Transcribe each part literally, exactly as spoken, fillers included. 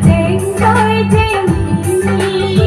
Jeng doi jeng ni.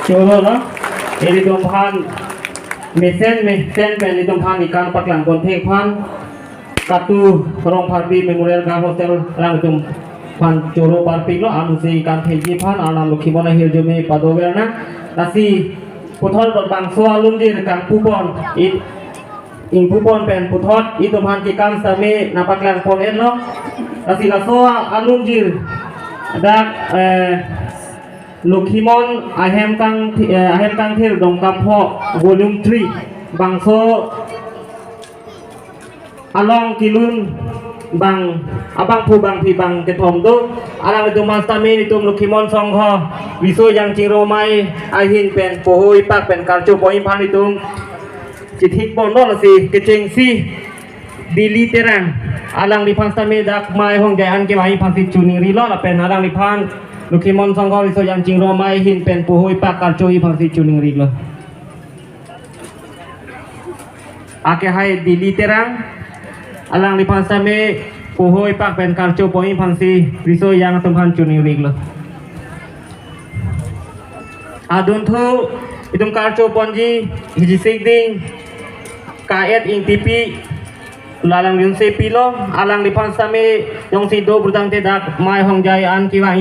Choro lo, ilitum aphan mesen mesen pen ilitum aphan ikan paklang ponthek aphan Katu Rongpharpi Memorial Girls Hostel alanglitum aphan choro parpiklo, anusi ikan thekji aphan alam Lokhimon ahirjume padover nang. Lasi puthot bangso alunjir kangpupon, i ingpupon pen puthot itum aphan kekam sitame nangpaklang pon-etlo. Lasi laso alunjir dak, eh, Lokhimon ahem kang, eh, ahem kangthir Dongkamukam volume three bangso along kelun bang abangphu bangphi bang kethom do. Alanglitum aphan sitame itum Lokhimon Songho Riso Yang Chingrum Amei ahin pen Poho Ipak pen Karcho Pohi aphan itum chithik ponlo. Lasi kechengsi Dili Terang, alangliphan sitame dak Mei Hongjai an kevangji aphansi choningrilo lapen alangliphan Lokhimon Songho Riso Yang Chingrum Amei ahin pen Poho Ipak Karcho Pohi aphansi choningrilo. Akehai Dili Terang, alangliphan sitame Poho Ipak pen Karcho Pohi aphansi Riso Yang atum aphan choningrilo. Adunthu itum karcho ponji Hijisik Ding, Ka-et Ingtipi, la alanglitum si pilo. Alangliphan sitame jongsi do pulotangte dak Mei Hongjai an kevang